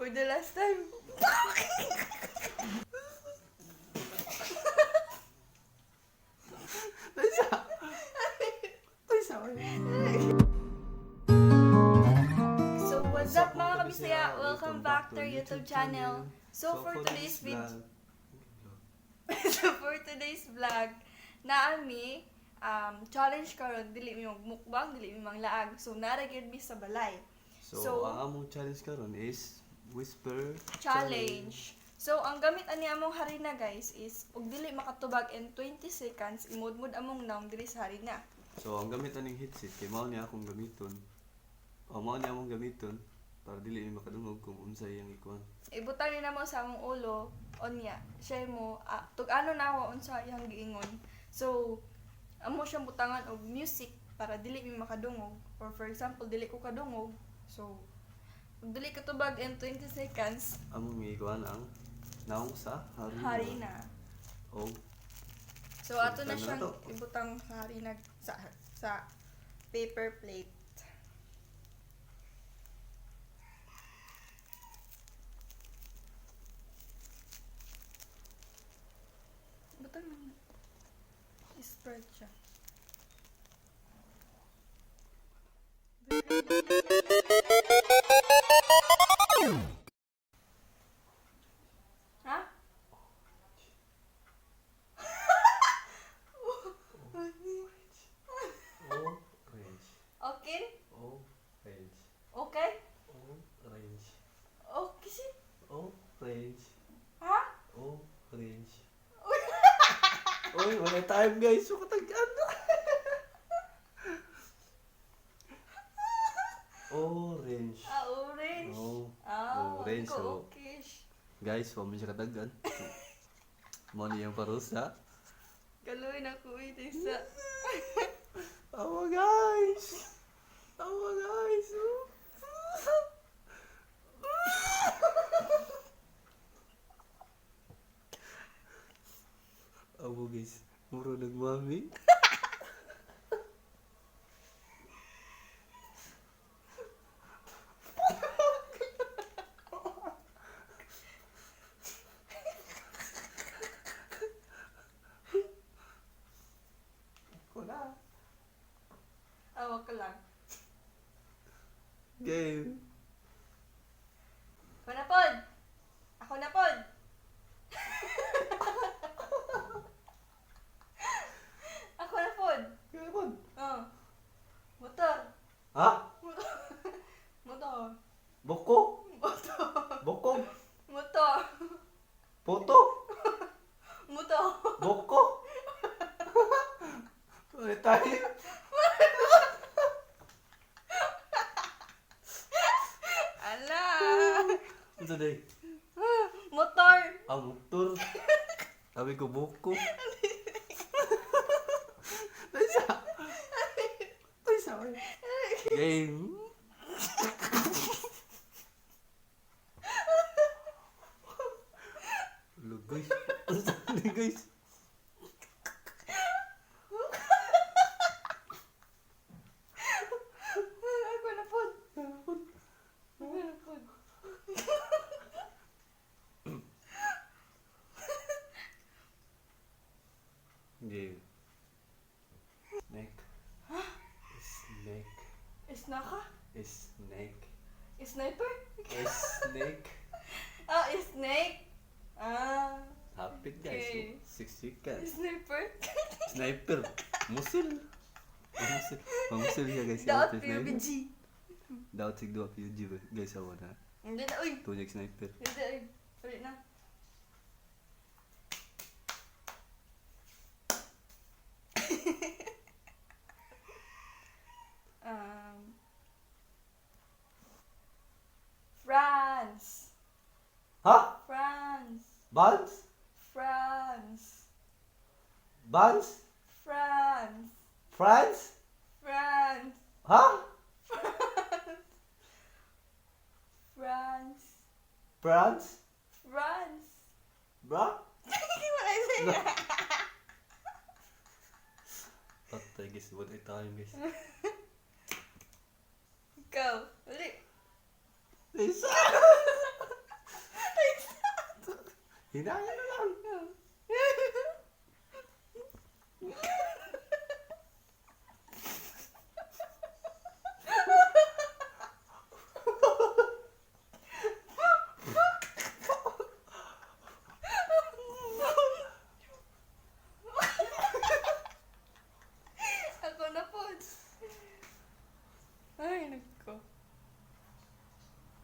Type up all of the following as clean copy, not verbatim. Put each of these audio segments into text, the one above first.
For the last time. 等一下，等一下。 So, what's up, mga kabisaya? Welcome back to our YouTube channel. So, for today's video, so for today's vlog, naami challenge karon, dili mi mukbang, dili mi manglaag. So, nara gyud mi sa balay. So, ang among challenge karon is Whisper Challenge. So, ang gamit ani among harina, guys, is ug dili makatubag in 20 seconds, imudmud among naong diri sa harina. So, ang gamit aning headset kay mao niya akong gamiton. O mao niya among gamiton para dili mi makadungog kung unsay iyang ikuan. Ibutang ni namo sa among ulo, onya, siya mo, tug-ano na ako unsa iyang giingon. So, amo siyang butangan og music para dili mi makadungog. Or for example, dili ko kadungog. So, ug dili katubag in 20 seconds, Among ikuan ang naong sa harina. Harina. Og So, ato na Ibutang na siyang to. Ibutang sa harina sa paper plate. Butang na. I-spread siya. Ha? Orange. Okay? Orange. Okay? Orange. Okay si? Orange. Ha? Orange. Uy, wala time, guys. So, katag ano. Orange. Ah, orange. Oh, Ah, orange, ko oh. okay. Guys, wa man siya katagan. Mo ni yung parusa. Kaloy na ko ito sa. Awa, guys. Awa, guys. Awa, guys. Muro nagmami. Wala. Awa ka lang. Game. Ako na pod. Ako na pod. Ako na pod. Game on. Oh. Motor. Ha? Motor. Boko? Motor. Boko? Motor. Poto? Motor. Boko? Wala tayo. Ala. Ano day? Motor. Ah, motor. Sabi ko, buko. Tayo sa. Tayo sa. Game. Hello, guys. Ano sabi, guys? Ako na pod. Ako na pod. Game. Snake. Snake. Isnaka? Snake. Sniper? Snake. Ah, snake. Ah, Hapit, guys. Okay. 6 seconds. Sniper. Sniper. Musil. Musil. Musil siya, guys. Daot Sniper. PUBG. Daot sig duha PUBG ba? Guys, ako na. Hindi na, uy. Tunyag sniper. Hindi, uy. Ulit na. France. Ha? France. Buns? France. Buns? France. France? France. Ha? France. France? France. Bra? Wala sa'yo. Patay, guys, wala tayo, guys. Ikaw. Uli. Isa! Hinangan na lang. Ako na po. Ay, nagko.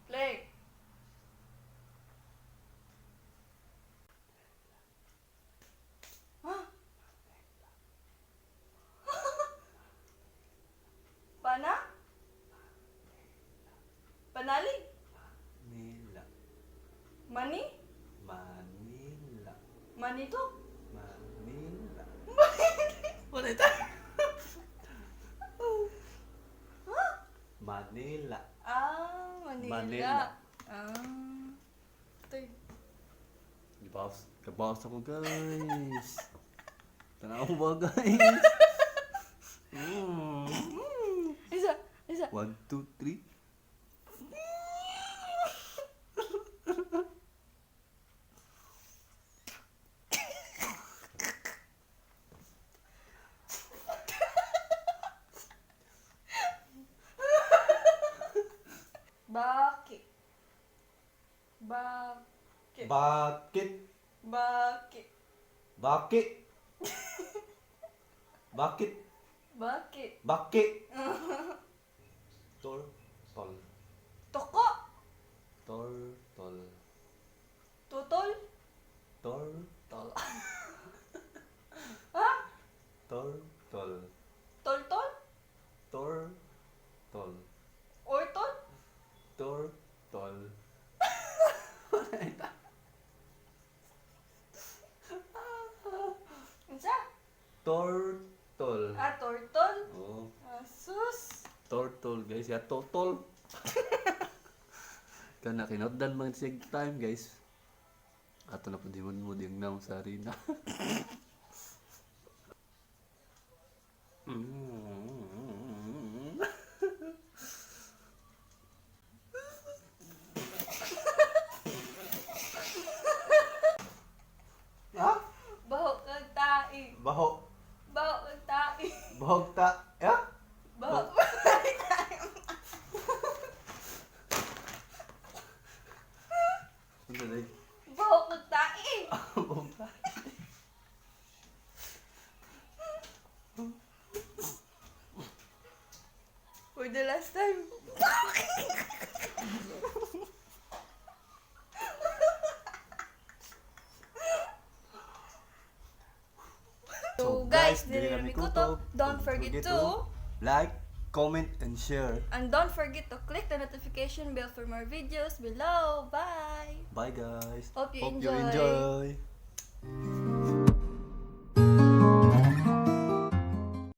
Play. Huh? Pana? Panalig? Nila. Mani? Manila. Manito? Manila. Wala ito. Huh? Manila. Ah, Manila. Manila. Ah. Ito'y Gibawas. Gabawas ako, guys. Tanaw ba, guys? Mm. Isa, isa. 1, 2, 3. Bakit? Bakit? Bakit? Bakit? Bakit? Bakit? Bakit? Bakit? Tor, tol. Toko! Tor, tol. Tutol? Tor, tol. Ha? Tor, tol. Toltol? Tor, tol. Ortol? Tor, tol. Unsa? Tortol. Ah, tortol? Oh, Ah, sus! tortol guys. Ya totol. Kana kinotdan man siya time, guys. Ato na pud mo diyang naong sa arena. Mm. Ha? Baho kag tai. Baho. Baho kag tai. Bahog ta. Ya? Baho kag tai. Ano na? Baho kag tai. Bahog ta. For the last time. So guys, dili na mi kutob. Don't forget to like, comment, and share. And don't forget to click the notification bell for more videos below. Bye! Bye guys. Hope you Hope you enjoy. enjoy.